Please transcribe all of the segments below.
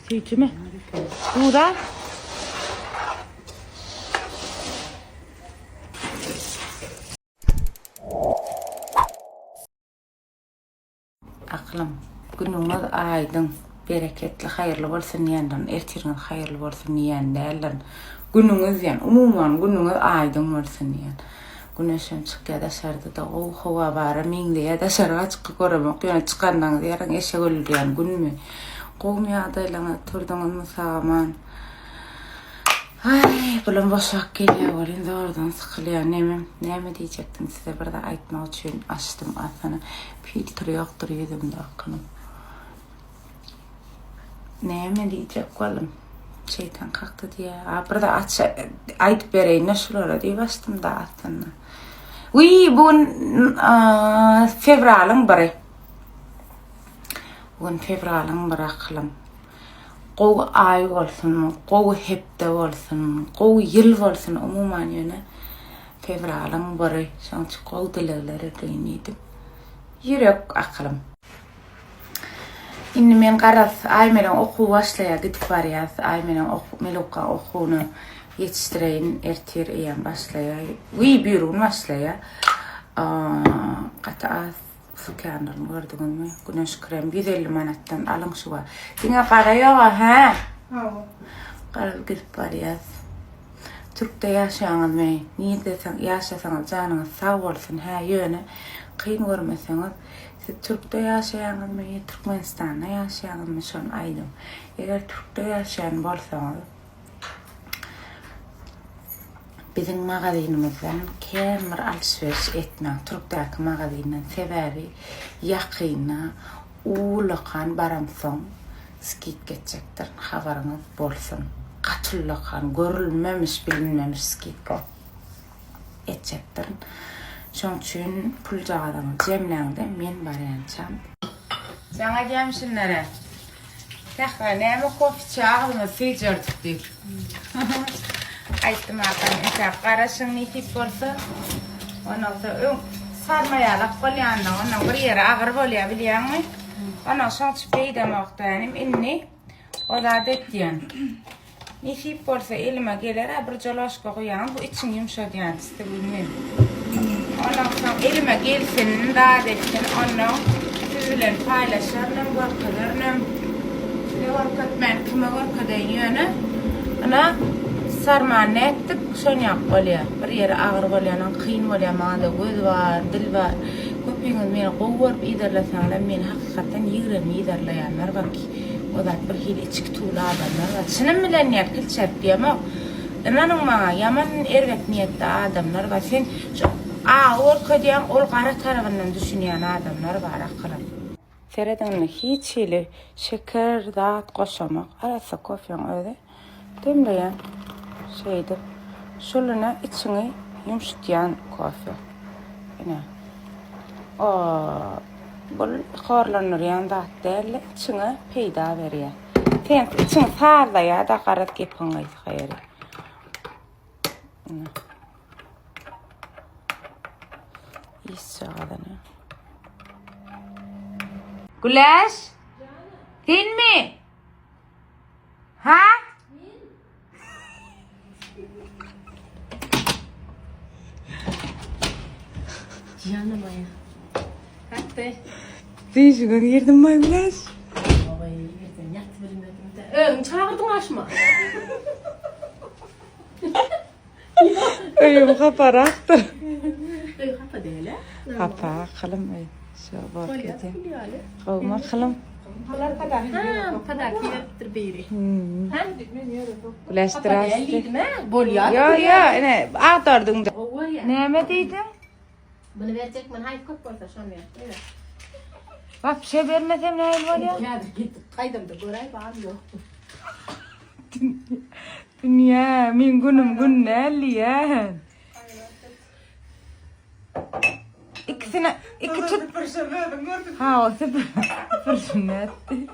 Süýjümi? Duz al. Aklym, günüňiz aýdyň, bereketli, haýyrly bolsun diýendirin, ertiriňiz haýyrly bolsun diýen däldirin. Günüňiz diýen, umuman günüňiz aýdyň bolsun diýen. Güneşem çykýar daşarda-da gowy howa bara meňzeýär daşaryga çykyp göremok ýöne çykandaňyz ýaryň eşek öldürýän günmi. Gowumy ýagdaýlaňyz turduňyzmy sag-aman. Aý bulam boşap gelýär welin zordan sykylýar nemem näme diýjekdim size bir zat aýtmak üçin açdym aslynda filtr ýokdur ýüzümde akynym. Näme diýjek boldum? Şeýtan kakdy diýýär. A bir zat aç aýdyp bereýin-de şulara diýip açdym da aslynda. Wiý, bu gün fewralyň biri. Bu gün fewralyň biri akylym. Gowy aý bolsun, gowy hepde bolsun, gowy ýyl bolsun umuman ýöne fewralyň biri. Şonuň üçin gowy dilegler edeýin diýdim. Ýürek akylym. Indi men garaz Aýmeleň okuwy başlaýar gidip barýas Aýmeleň Melukka okuwyny ýetişdireýin ertir eýýäm başlaýar wiý birigün başlaýar gaty az sukýanlaryny gördüňizmi güneş krem 150 manatdan alyň şu wagt diňe gara ýoga hä Hawa. Garaz gidip barýas Türkde ýaşaýaňyzmy nirde ýaşasaňyz janyňyz sag bolsun hä ýöne kyn görmeseňiz Siz Türkde ýaşaýaňyzmy ýa Türkmenistanda ýaşaýaňyzmy şony aýdyň. Eger Türkde ýaşaýan bolsaňyz biziň magazynymyzdan kän bir alyşweriş etmäň Türkdäki magazinden sebäbi ýakynda ullakan baramsoň skidka etjekdirin habaryňyz bolsun. Gaty ullakan görülmemiş bilinmemiş skidka. etjekdirin. Şoň üçin puljagazyňyzy jemläňde men barýançam. Jaň edýäm şunlara. Sähra näme kofe içýä agzymyzy süýjerdik diýip. Aýtdym akam entäk garaşyň nesip bolsa. Ondan soň öň sarma ýalak bolýanda ondan bir ýeri agyr bolýar bilýäňmi? Ondan şoň üçin beýdemok dänim indi o zat etýän. Nesip bolsa elime geler-ä bir jolaşka guýaň bu içiňi ýumşadýan çytygymy. Ondan soň elime gelsin, zat etsin, ondan siz bilen paýlaşarynam, görkezerinem. Size görkezmän kime görkezeýin ýöne. Ynha, sarmany nätdik, şonýak bolýar. Bir ýeri agyr bolýanam kyn bolýar, maňa-da göz bar, dil bar. Köpüňiz meni gowy görüp yzarlasaňyzam meni hakykatdan ýigrenip yzarlaýanlar bar. O zat bir hili içki tuwly adamlar bar. Çynym bilen diýýän, kilçerip diýemok. Ynanyň maňa, ýaman erbet niýetli adamlar bar. Sen şu agy görkezýäň, ol gara tarabyndan düşünýän adamlar bar akylym. Serediň indi hiç hili şeker zat goşamok. Arassa kofeň özi. Demleýän. Şeýdip. Şul ine içiňi ýumşutýan kofe. Ine. O bul horlandyrýan zat däl-de, içiňe peýda berýär. Sen içiňi sazlaýar-da garaz gepiň gysga ýeri. Ine. Işjagazyny. Güläş! Senmi? Ha? Jana Maýa. Hakdy. Düýşüňe girdim Maýgüläş. Oý, irden ýatyp bilmedim-de. Özüň çagyrdyň aşyma. Öýüm haparakdyr. Öý hapa däl-ä. Hapa akylym öý. Şo bor gidýär. Gowmy akylym? Ha, podarki beripdir biri. Ha? Güläş Hapa däl zdrasti. diýdim-ä. Bolýar. Ýo, ýo, ine, agdardyň. Gowy bolýar. Näme diýdiň? Muny berjek men haýsy köp bolsa şony ber. Goýber. Wapşe bermesem nähili bolýar? Häzir gidip gaýdamda göräý barmy ýokmy. Dünýä, meň günüm gün däl diýýän. Ikisine, iki tut. Ha, o süpür. Süpürşini nätdi?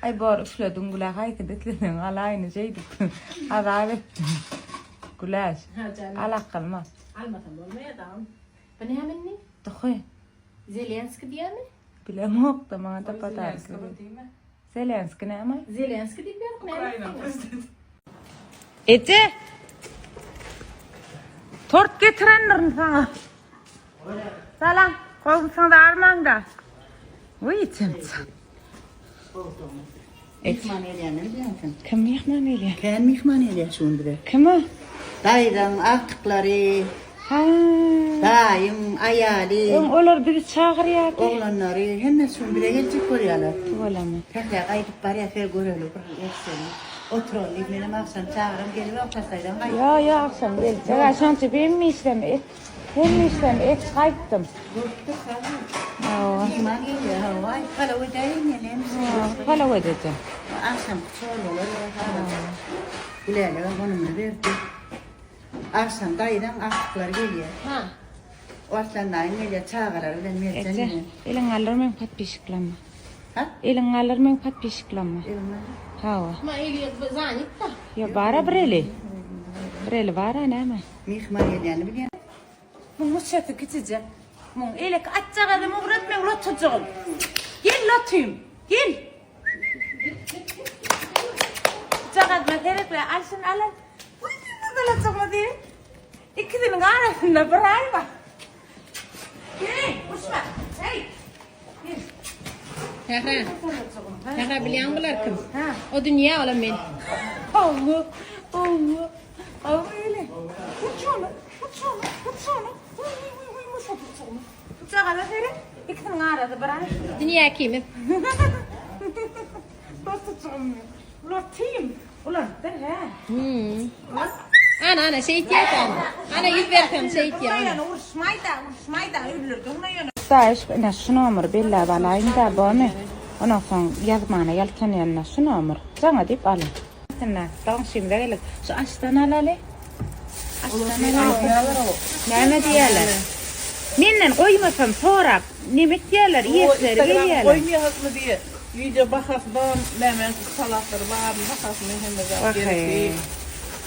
Aý bor, üflediň Gülä, haýsyny isleseň alaýyny şeýdip. Azap etdiň. Güläş, al akylma. Almasam bolmaýar dagam. Bu näme indi? Duhy. Zelenski diýýärmi? Bilemok-da, maňa-da podarka. Zelenski näme? Zelenski diýip ýazyp näme? Ukraina prezidenti. Eje! Tort getirendirin saňa. Salam. Gowumsyňyz armaňda. Uý, çemçe. Myhman gelýänini bilýänsiň. Kim myhman gelýär? Kän myhman gelýär şu gün bize. Kim o? Daýzaň agtyklary, Ha. daýyň aýaly, Öň olar bizi çagyrýardy. oglanlary hemmesi şu gün bize geljek bolýarlar. Tüweleme. Sähra gaýdyp barýar, ser göreli bir etseli. Oturaly diýip menem agşam çagyram gelip agşasaýdan gaýtdym. Ýo, ýo, agşam geljek. Ha, şonuň üçin hemme işlemi et, hemme işlemi et gaýtdym. Görüpdir sag bol. Hawa. Myhman gelýär, hawa, aý, palaw edäýiň ýene. Palaw edeceň. Agşamky çorbalar bar. Gülälegem onuny berdi. Agşam daýzaň agtyklary gelýär. Ha. Arslan daýyň gelýär çagalary bilen Merjen Eje, bilen. eliň galdyr meň podpisçiklerime. Ha? Eliň galdyr meň podpisçiklerime. Eliň galdyr. Hawa. Ma eli zanit da. Ýa bara bir eli. Bir eli bara näme? Myhman gelýänini bilýän. Muň müçesi kiçijek. Muň elek atjagazym ugrat meň lotujygym. Gel lotym. Gel. Jagazyma seretme, al şuny al. al. Uý, balajygyma diý. Ikisiniň arasynda bir aý bar. Hey, uçma. Hey. Gel. Sähra. Sähra bilýän bular kim? Ha. O dünýä olam men. Allah. Allah. Allah öyle. Uçana, uçana, uçana. Uy, uy, uy, uy, muş oturtacağım. Jagaza seret. Ikisiniň arasy bir aý. Dünýä kimi? Lotujygym. Lotym. Ulanıpdyr, hä? Hmm. Ana ana şeýtýär ana. Ana ýüz bersem şeýtýär. Ýöne uruşmaý-da, uruşmaý-da, öldürdiň ýöne. Daýyş, ine şu nomery belläp alaýyn-da, bormy? Ondan soň ýazmana ýaltanýan-da şu nomer. Jaňa diýip alyň. Ine, goňşymyza geldik. Şu aşdan alaly. Aşdan alaly. Näme diýýärler? Menden goýmasam sorap, neme etýärler, iýesleri gelýärler. Goýmaýarmy diýe. Wideo bahasynam näme salatlary barmy bahasyny hemme zat gerekli.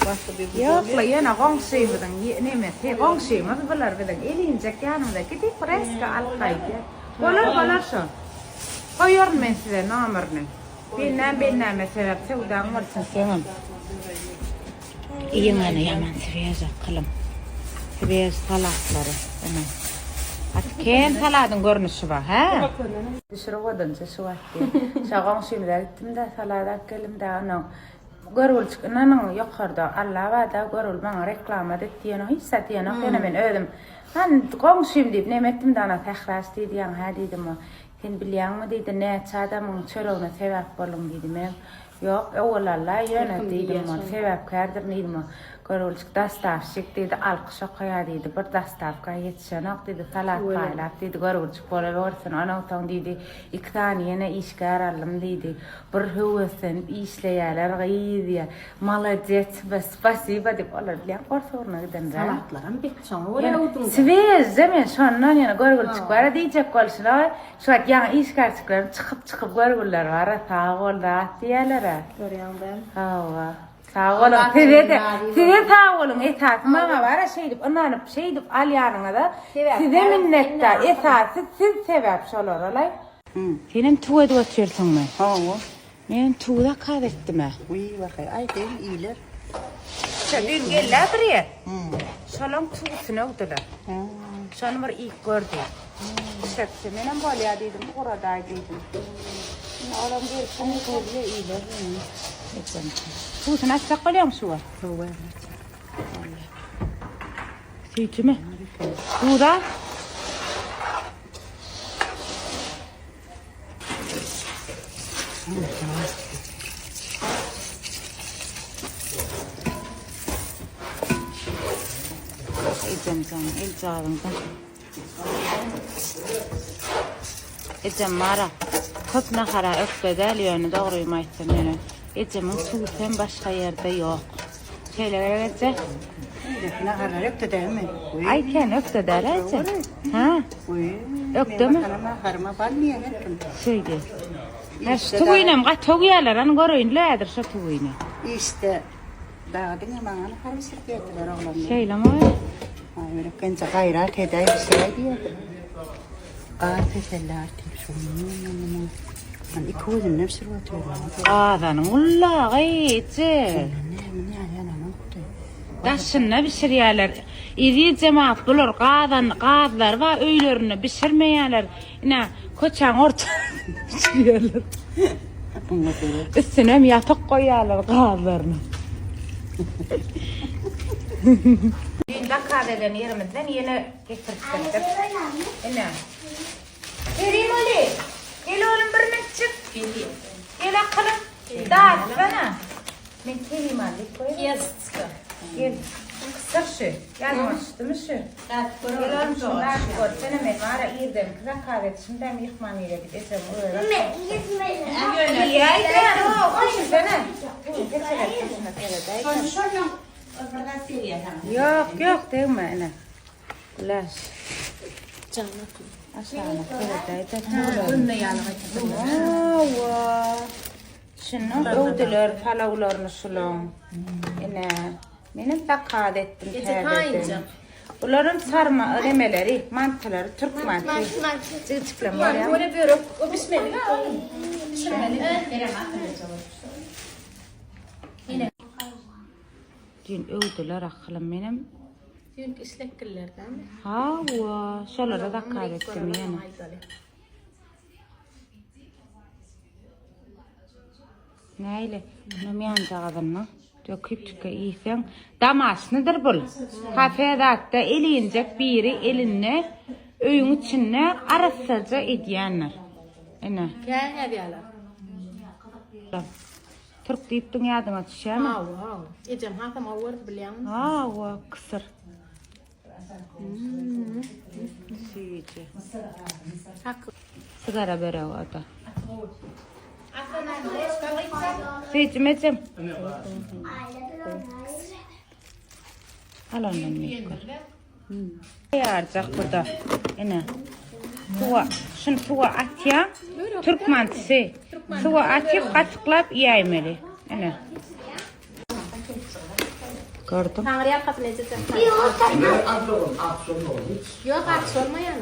Başga bir Ýokla ýöne goňşymyzyň nemesi, goňşymyz bular biziň elinjek ýanymyza gidip reska alyp gaýdýar. Bolar bolar şo. Goýaryn men size nomerini. Bennäm bennäme sebäp söwdaň bolsun seňem. Iýiň ene ýaman swiež akylym. Swiež salatlary ene. Gaty kän saladyň görnüşi bar, hä? Düşürip odunçy şu wagt diýip. Şo goňşymyza gitdim-de, salat alyp geldim-de, onuň görgüljik ynanyň ýokarda Alla barda görgül maňa reklama et diýenok, hiç zat diýenok. Ýöne men özüm han goňşym diýip neme etdim-de, ona Sähraç diýdi, ýaňy hä diýdim. Sen bilýäňmi diýdi, näçe adamyň çöregine sebäp bolduň diýdi. Men Ýok, öwelalla, ýöne diýdim, ol sebäpkärdir diýdim. Görgüljik dostawşik diýdi, alkyş okaýar diýdi, bir dostawka ýetişenok diýdi, salat paýlap diýdi, görgüljik bolawersin, ondan soň diýdi, iki sany ýene işgär aldym diýdi, bir höweslenip işleýärler gyz diýýär, molodec, spasiba diýip, olar bilýäň ors ugruna gidendir. Salatlaram bet şoňa görä öwdüň. Swejje men şondan ýöne görgüljik bara diýjek bolşuna Şu wagt ýaňy işgärçikleriň çykyp-çykyp görgülileri bar-a, sag bol zat diýýäler-ä. Görýäň däl. Hawa. Sag boluň, size-de, size sag boluň, esasy maňa bar-a şeýdip ynanyp, şeýdip alýanyňyza size minnetdar, esasy siz sebäp şolara-laý. Senem tüw edip otyrsyňmy? Hawa. Men tüwi zakaz etdim-ä. Wiý, wakaý, aýdaýyn iýler. Şo düýn geldi-ä bir ýer. Şolaň tüwüsini öwdüler. Şony bir iýip gör diýip. Bişiripdi. Menem bolýa diýdim, guradaý diýdim. Indi olam gelip Bolýa iýler. Tüwüsini açjak bolýaňmy şu wagt? Hawa, açjak. Bolýa. Süýjümi? Duz-a? Ejem jan, el jaryňdan. Ejem mara köp nahara ökde däl ýöne dogrymy aýtsam ýöne ejemiň suwsam başga ýerde ýok. Şeýle gerek eje? Naharlar ökde dälmi? Aý kän ökde däl eje. Ha? Ökdemi? Naharyma bal diýen her kim. Şeýle. Ha şu tüwinem gaty öwýärler, hany göreýin lädir şu tüwini. Işde dagy diňe maňa nahar bişirip berdiler oglanlar. Şeýlemi? Ha, öýrekgenje gaýrat edäý bişiräý diýerdiler. Gar peseldi artyk şu gün. Sen iki gözünden bişirip otyrlar. Gazanyň ullagy eje. Näme näme ýananokdy. Daşynda bişirýärler. Eziz jemagat bular gazan gazlary bar öýlerinde bişirmeýärler. Ine köçäň ortasynda bişirýärler. Üstüne hem ýapyk goýýarlar gazlaryny. Düýn zakaz eden ýerimizden ýene getiripdirdik. Ine. Kerim Oli, gel oglum bir minutjyk. Gel akylym. Datsana. Men Kerim Ali diýip goýaryn. Ýazçyka. Gel. Kysyr şu. Ýazmaşdymy şu? Gel oglum şuny dadyp görsene men bara irdenki zakaz edişim-dä myhman gelýär diýip ejem özi Iýäýdä. Düşünsene. Ýok, ýok degme ine. Güläş. Aşagyna seredäýdä. Günde ýaly gaýtadym. Hawa. Şundan öwdüler palawlaryny şulaň. Ine. Menem zakaz etdim täzeden. Bularam sarma nemeleri, mantylary, türk manty. Jigjiklem bolýar. Böyle börek, o pişmeli ha oğlum. Pişirmeli. Düýn öwdüler akylym menem. Düýnki işlekgillerdenmi? Hawa, şolara zakaz etdim ýene. Näle? Muny ýanjagazynda döküp tüke iýseň, damaşnydyr bul. Kafe zatda elinjek biri elinde öýüň içinde arassaja edýändir. Ine. Kän ýazýarlar. Türk diýipdiň ýadyňa düşýärmi? Hawa, hawa. Ejem hasam gowy gördi bilýäňmi? Hawa, kysyr. Süýji. Sigara böregi o-da. Süýjüm ejem. Al ondan iýip gör. Ýarjak bu da. Ine. Suwa, şuny suwa atýaň. Türk mantysy. Suwa atyp, gatyklap iýäýmeli. Ine. Gördüm. Taňry ýalkasyn ejejan. Ýok, aç bolmaýan.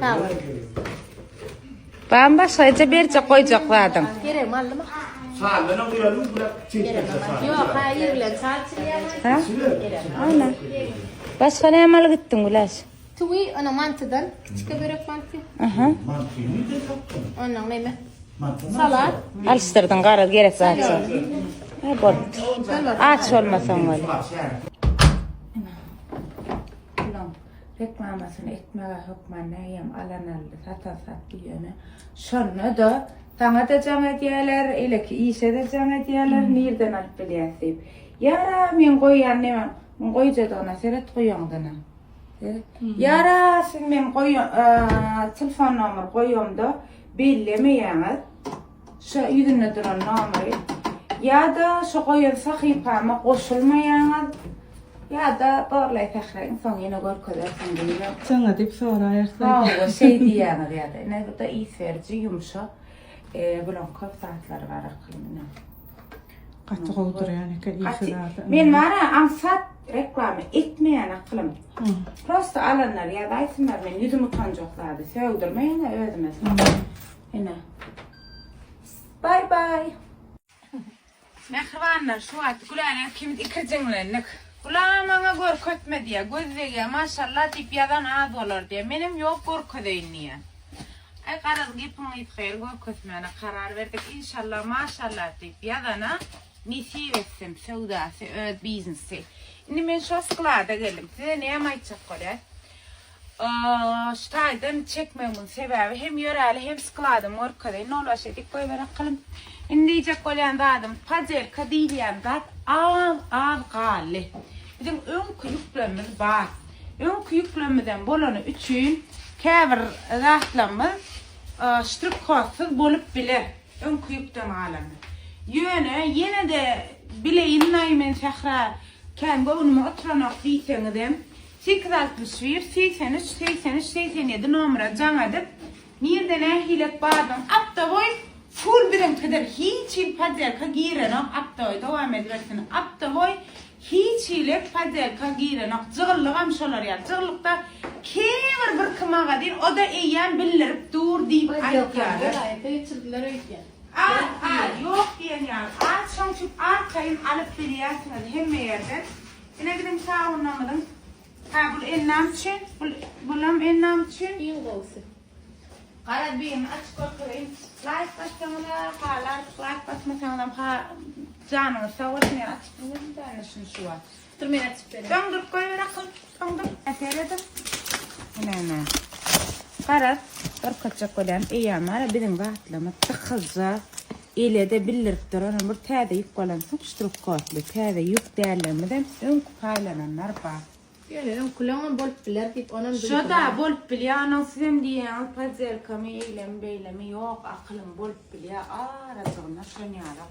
Sag bol. Barmy başga eje berjek goýjak zadyň? Geregimi aldymy? Saldan guýalım bırak çekmese sal. Ýok, ha ir bilen çal içilýär. Ha? Ana. Başga näme alyp gitdiň Güläş? Tüwi, ona mantydan, kiçike börek manty. Aha. Mantyny de tapdym. Ondan näme? Manty Salat. Alyşdyrdyň garaz gerek zat ýok. Ha bolupdyr. Aç bolmasaň weli. Ulan reklamasyny etmege hökman näýem alan aldy, satan satdy ýöne. Şonda-da saňa-da jaň edýärler, eleki işe-de jaň edýärler, nirden alyp bilýäs diýip. Ýara meň goýýan nemem, muň goýjadygyna seret goýaňdana. Seret. Ýara siz meň goýan telefon nomer goýamda bellemeýäňiz. Şo ýüzünde duran nomeri ýa-da şo goýan sahypama goşulmaýaňyz ýa-da borlaý sähra iň soň ýene görkezersiň diýibem. Jaňa diýip soraýarsyň. Hawa, şeý diýýäňiz ýa-da. Ine bu-da ys beriji ýumşak. Bulaň köp zatlary bar akylym ine. Gaty gowy durýan eken ysy zady. Men bara aňsat reklama etmeýän akylym. Prosta alanlar ýazaýsynlar men ýüzüm utanjak zady sögdürmeýän özüme. Ine. Bye bye. Mähribanlar şu wagt Gülälek ikimiz ikirjiňlendik. Bulam maňa görkezme diýýär, göz degýär, maşallah diýip ýazan az bolar diýýär. Menem ýok görkezeýin diýýän. Aý garaz gepiň gysga ýeri görkezmäne karar berdik. Inşallah maşallah diýip ýazana nesip etsin söwdasy öz biznesi. Indi men şo sklada geldim. Size näme aýtjak bolýan? Şu taýdan çekmegimiň sebäbi hem ýöräli hem skladymy görkezeýin. Nol başa dik goýber akylym. Indi diýjek bolýan zadym podelka diýilýän zat az az galdy. Biziň öňki ýüklerimiz bar. Öňki ýüklerimizem bolany üçin käbir zatlarymyz ştrik kodsyz bolup biler. Öňki ýükden galany. Ýöne ýene-de bileýin-aý men sähra kän göwnüme oturanok diýseňizem 861 83 83 87 nomera jaň edip nirde nähilek bardyň aptowoý full biziňkidir hiç hili podelka girenok aptowoý dowam edibersin aptowoý. Hiç hili podelka girenok. Jygyllygam şolar ýaly. Jygyllykda käbir birki magazin o-da eýýäm bildirip dur diýip aýtýarlar. Welaýata geçirdiler öýdýän. Az az ýok diýen ýaly az şoň üçin arkaýyn alyp bilýärsiňiz hemme ýerden. Ine biziň saunamyzyň ha bul ennam üçin bul bulam ennam üçin. Iň gowusy. Garaz birini açyp görkezeýin. Laýk bassaňyza halarys laýk basmasaňyzam ha janyňyz sag bolsun ýa açyp bilmedim däne şuny şu wagt. Dur men açyp bereýin. Doňduryp goýber akyl. Doňdur. Seredin. Ine ine. Garaz görkezjek bolýan eýýäm bar biziň zatlarymyz dykyzja ele-de bildirip duran bir täze ýük bolansoň ştrih kodly täze ýük dälligimizem öňki paýlananlar bar. Ýöne öňküleňem bolup biler diýip onam duýdum. Şoda bolup bilýär onuň sizem diýýäňiz poddelkamy eýlemi beýlemi ýok akylym bolup bilýär arajygynda şon ýalak.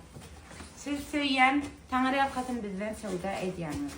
Sizi söýýän Taňryýalkasyn bizden söwda edýäňiz.